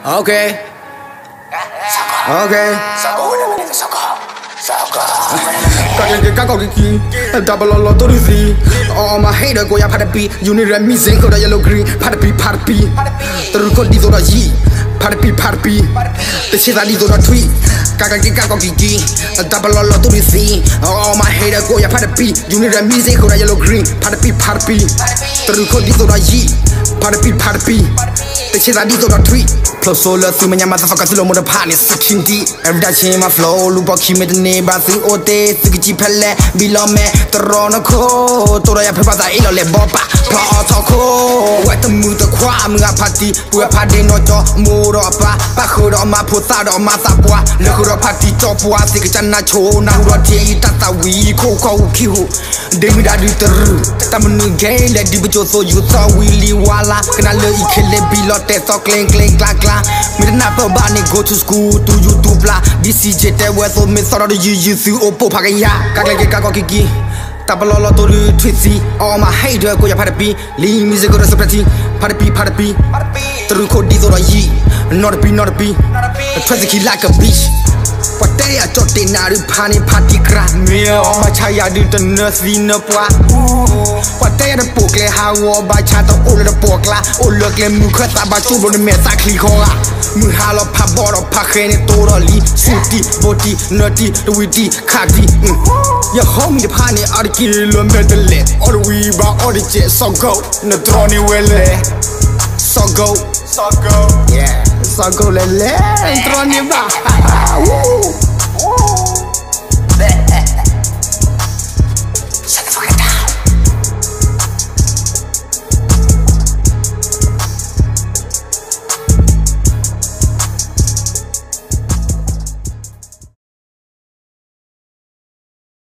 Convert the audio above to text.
Okay. Okay. ကးကီၢ်က့ၤက့ၤ ကးကီၢ်က့ၤက့ၤ, တၢ်ပလီၢ်လီၢ်တိၢ်ဒုးသံ, အီၣ်မၤဟ့ၣ်ဒီးကိးယၤဖးတပံ, ယူနံၣ်ရဲမံစ့ၢ်ကီးဒီး yellow green ဖးတပံ ဖးတပံ, တရူးခိၣ်ဒ်သိးဒီးယံာ်, ဖးတပံ ဖးတပံ, တဆ့သးဒ်သိးဒီးထွံၣ်, ကးကီၢ်က့ၤက့ၤ ကးကီၢ်က့ၤက့ၤ, တၢ်ပလီၢ်လီၢ်တိၢ်ဒုးသံ, အီၣ်မၤဟ့ၣ်ဒီးကိးယၤဖးတပံ, ယူနံၣ်ရဲမံစ့ၢ်ကီးဒီး yellow green ဖးတပံ ဖးတပံ, တရူးခိၣ်ဒ်သိးဒီးယံာ်, ဖးတပံ ဖးတပံ, တဆ့သးဒ်သိးဒီးထွံၣ်, ဖျိးစိလၢသုမဲာ်ညါမၤသးသီကသုလီၤမိၢ်တဖၣ်န့ၣ် စထံဒံ, every day change my flow လူၤပိာ်ခံမ့ၢ်တန့ၢ်ဘၣ်သုအိၣ်တ့ၢ် သုကစံးဖဲလဲၣ် ဘံလီၤမဲာ် တရီနခိၣ် တိၢ်ဒီးယၤဖဲဘၣ်သးအ့ၣ်လီၤလဲၤဘီပာ် ဖျီအီထီၣ်ခိၣ် ဝဲတမုာ်တခွါ မုာ်အဖါတံၢ် ပုၢ်ဝဲဖးဒ့နီၢ်ကၠီ မိၢ်ဒီးအပၢ် ပၣ်ဃုာ်ဒီးအမါဖိသၣ်ဒီးအမါသးပှၢ် လၢဃုာ်ဒီးဖါတံၢ်ကၠီပှၢ် သ့ၣ်ကစၢ်နါဆိ နၢ်ဟူဒီးထံအံၤ တၢ်သးဝံၤ ခိၣ်ခီၣ်အူခံဟူး ဒ့မုၢ်ဒါဒုးတရူး တၢ်မနုၤကဲလဲၣ် ဒ်ပစိၤသိးယူၤသီၣ်ဝံၤလံဝါလါ ကနၣ်လၢအံၤခဲလၢာ်ဘံလီၤတဲာ်သီၣ်ကျ့ကျ့ကျါကျါ မ့ၢ်တနၢ်ပၢၢ်ဘၣ်န့ၣ် go to school တူၢ်ယူၤတူၢ်ပျၢ် ဒ်စံးကဲတဲဝဲသိး မ့ၢ်သီၣ်ဒီးတယုၢ်ယုၢ်သုအိၣ်ပိာ်ဖးကယၤ ကးကီၢ်က့ၤက့ၤ ကးကီၢ်က့ၤက့ၤ တၢ်ပလီၢ်လီၢ်တိၢ်ဒုးထွံၣ်သံ အီၣ်မၤဟ့ၣ်ဒီးကိးယၤဖးတပံ လံမံစ့ၢ်ကီးဒီးစဲးဖဲထံ ဖးတပံ ဖးတပံ တရူးခိၣ်ဒ်သိးဒီးယံာ် နီတပံ နီတပံ ထွဲသခံ like a bitch ပှၤတဲယၤကၠီၣ်တ့ၢ်နၤဒုးဖးန့ၢ်ဖးတံၢ်ကြၢး မ့ၢ်အီၤဘၣ်ဆါယၤဒုးတနၢသံနၢပှၤ ပှၤတဲယၤတပိာ်ကျဲဟးဂီၤ ဘၣ်ဆါတအိၣ်လၢတပိာ်ကျါ အိၣ်လၢကျဲမုၢ်ခၢၣ်သးဘၣ်ကၠိဘျီ နမဲာ်သၣ်ချံဃီဧါ မုၢ်ဟါလီၤဖးဘီၣ်ဒီးဖးဃဲန့ၣ် တိၢ်ဒီးလံ ဆူၣ်တံၢ် ဘိတံၢ် နၢတံၢ် တဝံၤတံၢ် ခးတံၢ် ယဟီမံၤတဖၣ်န့ၣ် အါတက့ၢ်လၢမဲာ်တလဲး အီၣ်တဝံၤဘၣ်အီၣ်တကဲး စီၤကိး နတြီန့ၢ်ဝဲလဲၣ် စီၤကိး စီၤကိး စီၤကိးလဲၣ်လဲၣ် နတြီန့ၢ်ဘၣ် ဝူ